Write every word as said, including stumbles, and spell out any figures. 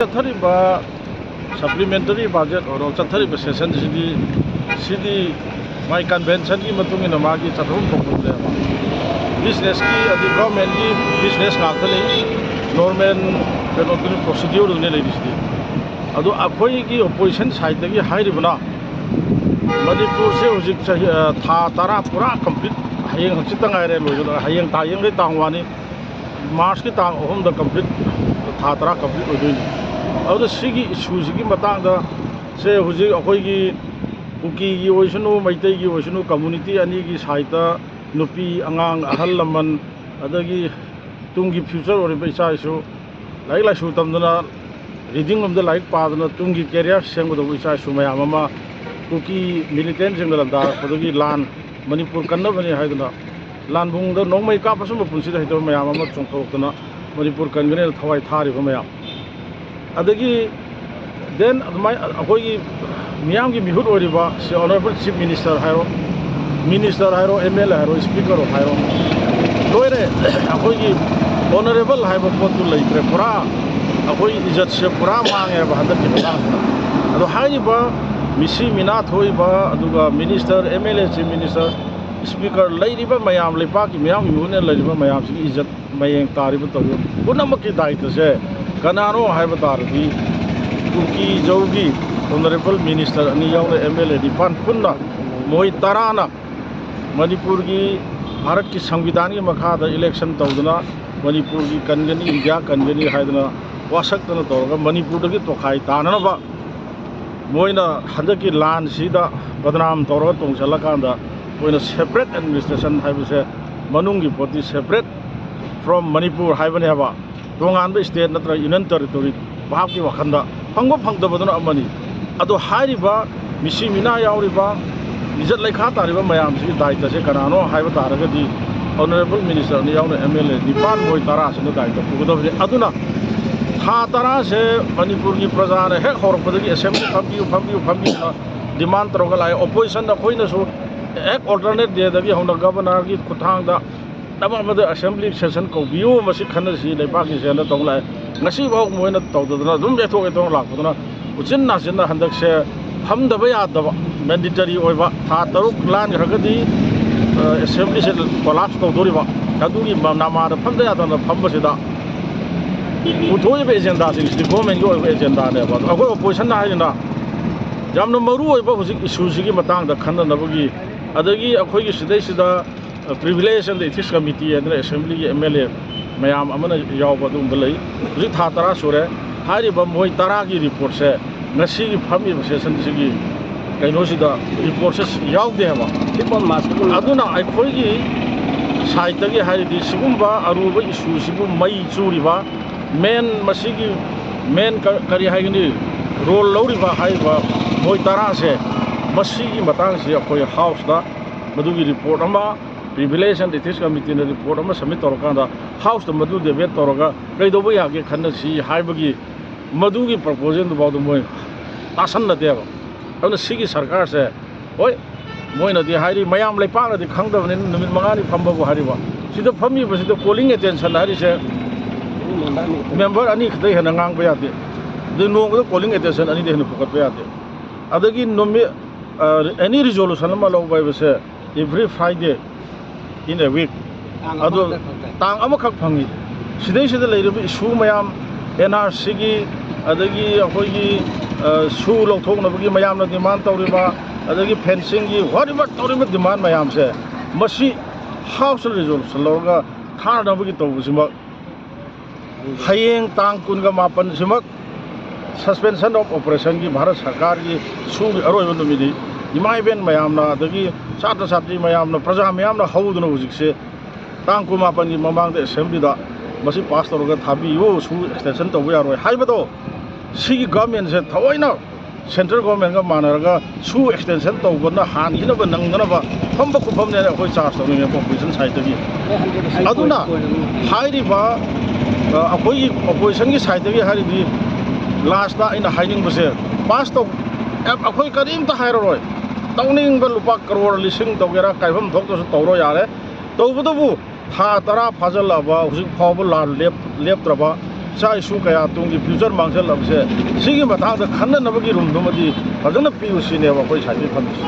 ꯆꯠꯊꯔꯤꯕ supplementary budget ꯑꯣꯏꯔꯣ, ꯆꯠꯊꯔꯤꯕ session ꯁꯤꯗꯤ, ꯁꯤꯗꯤ ꯃꯥꯏ convention ꯒꯤ ꯃꯇꯨꯡ ꯏꯟꯅ ꯃꯥꯒꯤ ꯆꯠꯊꯐꯝ ꯊꯣꯛꯄ ꯂꯩꯌꯦꯕ꯫ Business ꯀꯤ, ꯑꯗꯩ government ꯀꯤ business ꯉꯥꯛꯇꯅꯤ, normal ꯀꯩꯅꯣꯗꯨꯅꯤ, procedure ꯗꯨꯅꯦ ꯂꯩꯔꯤꯁꯤꯗꯤ꯫ ꯑꯗꯣ ꯑꯩꯈꯣꯏꯒꯤ opposition side ꯇꯒꯤ ꯍꯥꯏꯔꯤꯕꯅ, ꯃꯅꯤꯄꯨꯔꯁꯦ ꯍꯧꯖꯤꯛ ꯆꯍꯤ, ꯑ, ꯊꯥ ꯇꯔꯥ ꯄꯨꯔꯥ complete, ꯍꯌꯦꯡ ꯍꯪꯆꯤꯠꯇ ꯉꯥꯏꯔꯦ ꯂꯣꯏꯒꯗꯕ, ꯍꯌꯦꯡ ꯇꯥꯡ ꯌꯥꯡꯈꯩ, ꯇꯥꯡ ꯋꯥꯟꯅꯤ, March ꯀꯤ ꯇꯥꯡ ꯑꯍꯨꯝꯗ complete, ꯊꯥ ꯇꯔꯥ complete ꯑꯣꯏꯗꯣꯏꯅꯤ꯫ ꯑꯗꯨꯅ ꯁꯤꯒꯤ issue ꯁꯤꯒꯤ ꯃꯇꯥꯡꯗ, ꯁꯦ ꯍꯧꯖꯤꯛ ꯑꯩꯈꯣꯏꯒꯤ ꯀꯨꯀꯤꯒꯤ ꯑꯣꯏꯁꯅꯨ, ꯃꯩꯇꯩꯒꯤ ꯑꯣꯏꯁꯅꯨ, community ꯑꯅꯤꯒꯤ side ꯇ ꯅꯨꯄꯤ, ꯑꯉꯥꯡ, ꯑꯍꯜ ꯂꯃꯟ, ꯑꯗꯒꯤ ꯇꯨꯡꯒꯤ future ꯑꯣꯏꯔꯤꯕ ꯏꯆꯥ ꯏꯁꯨ, ꯂꯥꯏꯔꯤꯛ ꯂꯥꯏꯁꯨ ꯇꯝꯗꯅ, reading ꯂꯣꯝꯗ ꯂꯥꯏꯔꯤꯛ ꯄꯥꯗꯅ, ꯇꯨꯡꯒꯤ career ꯁꯦꯝꯒꯗꯧꯕ ꯏꯆꯥ ꯏꯁꯨ ꯃꯌꯥꯝ ꯑꯃ, ꯀꯨꯀꯤ militant ꯁꯤꯡꯅ ꯂꯥꯟꯗꯥꯔꯛꯄꯗꯒꯤ ꯂꯥꯟ, ꯃꯅꯤꯄꯨꯔ ꯀꯟꯅꯕꯅꯤ ꯍꯥꯏꯗꯨꯅ, ꯂꯥꯟꯕꯨꯡꯗ ꯅꯣꯡꯃꯩ ꯀꯥꯞꯄꯁꯨ ꯃꯄꯨꯟꯁꯤꯗ ꯍꯩꯇꯕ ꯃꯌꯥꯝ ꯑꯃ ꯆꯣꯡꯊꯣꯔꯛꯇꯅ ꯃꯅꯤꯄꯨꯔ ꯀꯟꯒꯅꯦꯅ ꯊꯋꯥꯏ ꯊꯥꯔꯤꯕ ꯃꯌꯥꯝ, ꯑꯗꯒꯤ then ꯑꯗꯨꯃꯥꯏꯅ ꯑꯩꯈꯣꯏꯒꯤ ꯃꯤꯌꯥꯝꯒꯤ ꯃꯤꯍꯨꯠ ꯑꯣꯏꯔꯤꯕ ꯁꯤ Honourable Chief Minister ꯍꯥꯏꯔꯣ, minister ꯍꯥꯏꯔꯣ, M L A ꯍꯥꯏꯔꯣ, speaker ꯍꯥꯏꯔꯣ, ꯂꯣꯏꯔꯦ꯫ ꯑꯩꯈꯣꯏꯒꯤ honourable ꯍꯥꯏꯕ ꯄꯣꯠꯇꯨ ꯂꯩꯇ꯭ꯔꯦ꯫ ꯄꯨꯔꯥ ꯑꯩꯈꯣꯏ ꯏꯖꯠꯁꯦ ꯄꯨꯔꯥ ꯃꯥꯡꯉꯦꯕ ꯍꯟꯗꯛꯀꯤ ꯃꯇꯥꯡꯁꯤꯗ꯫ ꯑꯗꯣ ꯍꯥꯏꯔꯤꯕ ꯃꯤꯁꯤ ꯃꯤꯅꯥ ꯊꯣꯛꯏꯕ, ꯑꯗꯨꯒ minister, M L A, Chief Minister, speaker, ꯂꯩꯔꯤꯕ ꯃꯌꯥꯝ, ꯂꯩꯄꯥꯛꯀꯤ ꯃꯤꯌꯥꯝꯒꯤ ꯃꯤꯍꯨꯠꯅ ꯂꯩꯔꯤꯕ ꯃꯌꯥꯝꯁꯤꯒꯤ ꯏꯖꯠ ꯃꯌꯦꯡ ꯇꯥꯔꯤꯕ ꯇꯧꯔꯤꯕ ꯄꯨꯝꯅꯃꯛꯀꯤ ꯗꯥꯏꯇꯁꯦ ꯀꯅꯥꯅꯣ ꯍꯥꯏꯕ ꯇꯥꯔꯗꯤ, ꯀꯨꯀꯤ ꯖꯧꯒꯤ honourable minister ꯑꯅꯤ ꯌꯥꯎꯅ M L A ꯅꯤꯄꯥꯟ ꯄꯨꯟꯅ, ꯃꯣꯏ ꯇꯔꯥꯅ ꯃꯅꯤꯄꯨꯔꯒꯤ, ꯚꯥꯔꯠꯀꯤ ꯁꯪꯕꯤꯙꯥꯟꯒꯤ ꯃꯈꯥꯗ election ꯇꯧꯗꯨꯅ ꯃꯅꯤꯄꯨꯔꯒꯤ ꯀꯟꯒꯅꯤ, ꯏꯟꯗꯤꯌꯥ ꯀꯟꯒꯅꯤ ꯍꯥꯏꯗꯅ ꯋꯥꯁꯛꯇꯅ ꯇꯧꯔꯒ ꯃꯅꯤꯄꯨꯔꯗꯒꯤ ꯇꯣꯈꯥꯏ ꯇꯥꯅꯅꯕ ꯃꯣꯏꯅ ꯍꯟꯗꯛꯀꯤ ꯂꯥꯟꯁꯤꯗ ꯕꯗꯅꯥꯝ ꯇꯧꯔꯒ ꯇꯣꯡꯁꯤꯜꯂꯀꯥꯟꯗ ꯃꯣꯏꯅ separate administration ꯍꯥꯏꯕꯁꯦ, ꯃꯅꯨꯡꯒꯤ ꯄꯣꯠꯇꯤ separate from ꯃꯅꯤꯄꯨꯔ ꯍꯥꯏꯕꯅꯦꯕ꯫ ꯇꯣꯉꯥꯟꯕ state ꯅꯠꯇ꯭ꯔꯒ union territory ꯚꯥꯞꯀꯤ ꯋꯥꯈꯜꯗ ꯐꯪꯕ ꯐꯪꯗꯕꯗꯨꯅ ꯑꯃꯅꯤ꯫ ꯑꯗꯣ ꯍꯥꯏꯔꯤꯕ ꯃꯤꯁꯤ ꯃꯤꯅꯥ ꯌꯥꯎꯔꯤꯕ, ꯏꯖꯠ ꯂꯩꯈꯥ ꯇꯥꯔꯤꯕ ꯃꯌꯥꯝꯁꯤꯒꯤ ꯗꯥꯏꯇꯁꯦ ꯀꯅꯥꯅꯣ ꯍꯥꯏꯕ ꯇꯥꯔꯒꯗꯤ, honourable minister ꯑꯅꯤ ꯌꯥꯎꯅ M L A ꯅꯤꯄꯥꯟ, ꯃꯣꯏ ꯇꯔꯥꯁꯤꯅ ꯗꯥꯏꯇ ꯄꯨꯒꯗꯕꯅꯤ꯫ ꯑꯗꯨꯅ ꯊꯥ ꯇꯔꯥꯁꯦ ꯃꯅꯤꯄꯨꯔꯒꯤ ꯄ꯭ꯔꯖꯥꯅ ꯍꯦꯛ ꯍꯧꯔꯛꯄꯗꯒꯤ assembly ꯐꯝꯕꯤꯌꯨ, ꯐꯝꯕꯤꯌꯨ, ꯐꯝꯕꯤꯌꯨꯅ demand ꯇꯧꯔꯒ ꯂꯥꯛꯑꯦ꯫ Opposition ꯑꯩꯈꯣꯏꯅꯁꯨ ꯍꯦꯛ alternate dayꯗꯒꯤ ꯍꯧꯅ governorꯒꯤ ꯈꯨꯠꯊꯥꯡꯗ ꯅꯝ ꯑꯃꯗ assembly session ꯀꯧꯕꯤꯌꯨ, ꯃꯁꯤ ꯈꯟꯅꯁꯤ, ꯂꯩꯕꯥꯛꯀꯤ ꯁꯦꯜꯗ ꯇꯧ ꯂꯥꯛꯑꯦ꯫ ꯉꯁꯤꯐꯥꯎ ꯃꯣꯏꯅ ꯇꯧꯗꯗꯅ ꯑꯗꯨꯝ ꯌꯩꯊꯣꯛ ꯌꯩꯊꯣꯛ ꯂꯥꯛꯄꯗꯨꯅ ꯎꯆꯤꯟ ꯅꯥꯆꯤꯟꯅ ꯍꯟꯗꯛꯁꯦ ꯐꯝꯗꯕ ꯌꯥꯗꯕ, ꯃꯦꯟꯗꯦꯇꯔꯤ ꯑꯣꯏꯕ, ꯊꯥ ꯇꯔꯨꯛ ꯂꯥꯟꯈ꯭ꯔꯒꯗꯤ ꯑꯦꯁꯦꯝꯕ꯭ꯂꯤꯁꯦ ꯀꯣꯂꯥꯞꯁ ꯇꯧꯗꯣꯔꯤꯕ, ꯑꯗꯨꯒꯤ ꯅꯃꯥꯗ ꯐꯝꯗ ꯌꯥꯗꯅ ꯐꯝꯕꯁꯤꯗ ꯄꯨꯊꯣꯛꯏꯕ ꯑꯦꯖꯦꯟꯗꯥꯁꯤꯡꯁꯤꯗꯤ ꯒꯣꯔꯃꯦꯟꯒꯤ ꯑꯣꯏꯕ ꯑꯦꯖꯦꯟꯗꯥꯅꯦꯕ꯫ ꯑꯗꯣ ꯑꯩꯈꯣꯏ ꯑꯣꯄꯣꯖꯤꯁꯟꯅ ꯍꯥꯏꯔꯤꯅ ꯌꯥꯝꯅ ꯃꯔꯨ ꯑꯣꯏꯕ ꯍꯧꯖꯤꯛ ꯏꯁꯨꯁꯤꯒꯤ ꯃꯇꯥꯡꯗ ꯈꯟꯅꯅꯕꯒꯤ, ꯑꯗꯒꯤ ꯑꯩꯈꯣꯏꯒꯤ ꯁꯤꯗꯩꯁꯤꯗ Privilege and Ethics Committee ꯍꯥꯏꯗꯅ ꯑꯦꯁꯦꯝꯕ꯭ꯂꯤꯒꯤ ꯑꯦꯝ ꯑꯦꯜ ꯑꯦ ꯃꯌꯥꯝ ꯑꯃꯅ ꯌꯥꯎꯕ ꯑꯗꯨꯒꯨꯝꯕ ꯂꯩ꯫ ꯍꯧꯖꯤꯛ ꯊꯥ ꯇꯔꯥ ꯁꯨꯔꯦ꯫ ꯍꯥꯏꯔꯤꯕ ꯃꯣꯏ ꯇꯔꯥꯒꯤ ꯔꯤꯄꯣꯔꯠꯁꯦ ꯉꯁꯤꯒꯤ ꯐꯝꯃꯤꯕ ꯁꯦꯁꯟꯁꯤꯒꯤ ꯀꯩꯅꯣꯁꯤꯗ ꯔꯤꯄꯣꯔꯠꯁꯦ ꯌꯥꯎꯗꯦ ꯍꯥꯏꯕ꯫ ꯑꯗꯨꯅ ꯑꯩꯈꯣꯏꯒꯤ ꯁꯥꯏꯠꯇꯒꯤ ꯍꯥꯏꯔꯗꯤ ꯁꯤꯒꯨꯝꯕ ꯑꯔꯨꯕ ꯏꯁꯨꯁꯤꯕꯨ ꯃꯩ ꯆꯨꯔꯤꯕ ꯃꯦꯟ, ꯃꯁꯤꯒꯤ ꯃꯦꯟ ꯀꯔꯤ ꯍꯥꯏꯒꯅꯤ, ꯔꯣꯜ ꯂꯧꯔꯤꯕ ꯍꯥꯏꯔꯤꯕ ꯃꯣꯏ ꯇꯔꯥꯁꯦ, ꯃꯁꯤꯒꯤ ꯃꯇꯥꯡꯁꯤ ꯑꯩꯈꯣꯏ ꯍꯥꯎꯁꯇ ꯃꯗꯨꯒꯤ ꯔꯤꯄꯣꯔꯠ ꯑꯃ, Privilege and Ethics Committeeꯅ ꯔꯤꯄꯣꯔꯠ ꯑꯃ ꯁꯕꯃꯤꯠ ꯇꯧꯔꯀꯥꯟꯗ ꯍꯥꯎꯁꯇ ꯃꯗꯨ ꯗꯦꯕꯦꯠ ꯇꯧꯔꯒ ꯀꯩꯗꯧꯕ ꯌꯥꯒꯦ ꯈꯟꯅꯁꯤ ꯍꯥꯏꯕꯒꯤ ꯃꯗꯨꯒꯤ ꯄ꯭ꯔꯄꯣꯖꯦꯜꯗꯨꯐꯥꯎꯗ ꯃꯣꯏ ꯇꯥꯁꯟꯅꯗꯦꯕ꯫ ꯑꯗꯨꯅ ꯁꯤꯒꯤ ꯁꯔꯀꯥꯔꯁꯦ, ꯍꯣꯏ, ꯃꯣꯏꯅꯗꯤ ꯍꯥꯏꯔꯤ, ꯃꯌꯥꯝ ꯂꯩꯄꯥꯛꯅꯗꯤ ꯈꯪꯗꯕꯅꯤꯅ ꯅꯨꯃꯤꯠ ꯃꯉꯥꯅꯤ ꯐꯝꯕꯕꯨ ꯍꯥꯏꯔꯤꯕ꯫ ꯁꯤꯗ ꯐꯝꯃꯤꯕꯁꯤꯗ calling attention ꯍꯥꯏꯔꯤꯁꯦ ꯃꯦꯝꯕꯔ ꯑꯅꯤ ꯈꯛꯇ ꯍꯦꯟꯅ ꯉꯥꯡꯕ ꯌꯥꯗꯦ꯫ ꯑꯗꯩ ꯅꯣꯡꯃꯗ calling attention ꯑꯅꯤꯗ ꯍꯦꯟꯅ ꯄꯨꯈꯠꯄ ꯌꯥꯗꯦ꯫ ꯑꯗꯒꯤ ꯅꯨꯃꯤꯠ, ꯑ, any resolution ꯑꯃ ꯂꯧꯕ ꯍꯥꯏꯕꯁꯦ every Friday in a week, ꯑꯗꯨ ꯇꯥꯡ ꯑꯃꯈꯛ ꯐꯪꯉꯤ꯫ ꯁꯤꯗꯩꯁꯤꯗ ꯂꯩꯔꯤꯕ ꯏꯁꯨ ꯃꯌꯥꯝ, ꯑꯦꯟ ꯑꯥꯔ ꯁꯤꯒꯤ, ꯑꯗꯒꯤ ꯑꯩꯈꯣꯏꯒꯤ, ꯑ, ꯁꯨ ꯂꯧꯊꯣꯛꯅꯕꯒꯤ ꯃꯌꯥꯝꯅ ꯗꯤꯃꯥꯟ ꯇꯧꯔꯤꯕ, ꯑꯗꯒꯤ ꯐꯦꯟꯁꯤꯡꯒꯤ, whatever ꯇꯧꯔꯤꯕ ꯗꯤꯃꯥꯟ ꯃꯌꯥꯝꯁꯦ, ꯃꯁꯤ ꯍꯥꯎꯁꯇ ꯔꯤꯖꯣꯂꯨꯁꯟ ꯂꯧꯔꯒ ꯊꯥꯅꯅꯕꯒꯤ ꯇꯧꯕꯁꯤꯃꯛ ꯍꯌꯦꯡ ꯇꯥꯡ ꯀꯨꯟꯒ ꯃꯥꯄꯟꯁꯤꯃꯛ suspension of operationꯒꯤ ꯚꯥꯔꯠ ꯁꯔꯀꯥꯔꯒꯤ ꯁꯨꯒꯤ ꯑꯔꯣꯏꯕ ꯅꯨꯃꯤꯠꯅꯤ꯫ ꯏꯃꯥ ꯏꯕꯦꯟ ꯃꯌꯥꯝꯅ, ꯑꯗꯒꯤ ꯁꯥꯇ꯭ꯔ ꯁꯥꯇ꯭ꯔꯤ ꯃꯌꯥꯝꯅ, ꯄ꯭ꯔꯖꯥ ꯃꯌꯥꯝꯅ ꯍꯧꯗꯨꯅ ꯍꯧꯖꯤꯛꯁꯦ ꯇꯥꯡ ꯀꯨꯟꯃꯥꯄꯟꯒꯤ ꯃꯃꯥꯡꯗ ꯑꯦꯁꯦꯝꯕ꯭ꯂꯤꯗ ꯃꯁꯤ ꯄꯥꯁ ꯇꯧꯔꯒ ꯊꯥꯕꯤꯌꯨ, ꯁꯨ extension ꯇꯧꯕ ꯌꯥꯔꯣꯏ ꯍꯥꯏꯕꯗꯣ, ꯁꯤꯒꯤ ꯒꯚꯔꯟꯃꯦꯟꯁꯦ ꯊꯑꯣꯏꯅ ꯁꯦꯟꯇ꯭ꯔꯦꯜ ꯒꯣꯔꯃꯦꯟꯒ ꯃꯥꯟꯅꯔꯒ ꯁꯨ extension ꯇꯧꯕꯅ ꯍꯥꯟꯈꯤꯅꯕ ꯅꯪꯗꯅꯕ ꯐꯝꯕ ꯈꯨꯐꯝꯅꯦꯅ ꯑꯩꯈꯣꯏ ꯆꯥꯔꯖ ꯇꯧꯅꯤꯡꯉꯦ ꯑꯣꯄꯣꯖꯤꯁꯟ ꯁꯥꯏꯠꯇꯒꯤ꯫ ꯑꯗꯨꯅ ꯍꯥꯏꯔꯤꯕ, ꯑ, ꯑꯩꯈꯣꯏꯒꯤ ꯑꯣꯄꯣꯖꯤꯁꯟꯒꯤ ꯁꯥꯏꯠꯇꯒꯤ ꯍꯥꯏꯔꯤꯗꯤ, ꯂꯥꯁꯇ ꯑꯩꯅ ꯍꯥꯏꯅꯤꯡꯕꯁꯦ, ꯄꯥꯁ ꯇꯧ, ꯑꯦ, ꯑꯩꯈꯣꯏ ꯀꯔꯤꯝꯇ ꯍꯥꯏꯔꯔꯣꯏ꯫ ꯇꯧꯅꯤꯡꯕ ꯂꯨꯄꯥ ꯀꯔꯣꯔ ꯂꯤꯁꯤꯡ ꯇꯧꯒꯦꯔꯥ, ꯀꯥꯏꯐꯝ ꯊꯣꯛꯇ꯭ꯔꯁꯨ ꯇꯧꯔꯣ ꯌꯥꯔꯦ꯫ ꯇꯧꯕꯇꯕꯨ ꯊꯥ ꯇꯔꯥ ꯐꯥꯖꯤꯜꯂꯛꯑꯕ ꯍꯧꯖꯤꯛ ꯐꯥꯎꯕ ꯂꯥꯟ ꯂꯦꯞ-, ꯂꯦꯞꯇ꯭ꯔꯕ, ꯏꯆꯥ ꯏꯁꯨ ꯀꯌꯥ ꯇꯨꯡꯒꯤ future ꯃꯥꯡꯁꯤꯜꯂꯕꯁꯦ, ꯁꯤꯒꯤ ꯃꯇꯥꯡꯗ ꯈꯟꯅꯅꯕꯒꯤ ꯔꯨꯝꯗꯨꯃꯗꯤ ꯐꯖꯅ ꯄꯤꯌꯨ ꯁꯤꯅꯦꯕ ꯑꯩꯈꯣꯏ ꯁꯥꯏꯠꯇꯒꯤ ꯊꯝꯃꯤꯁꯦ꯫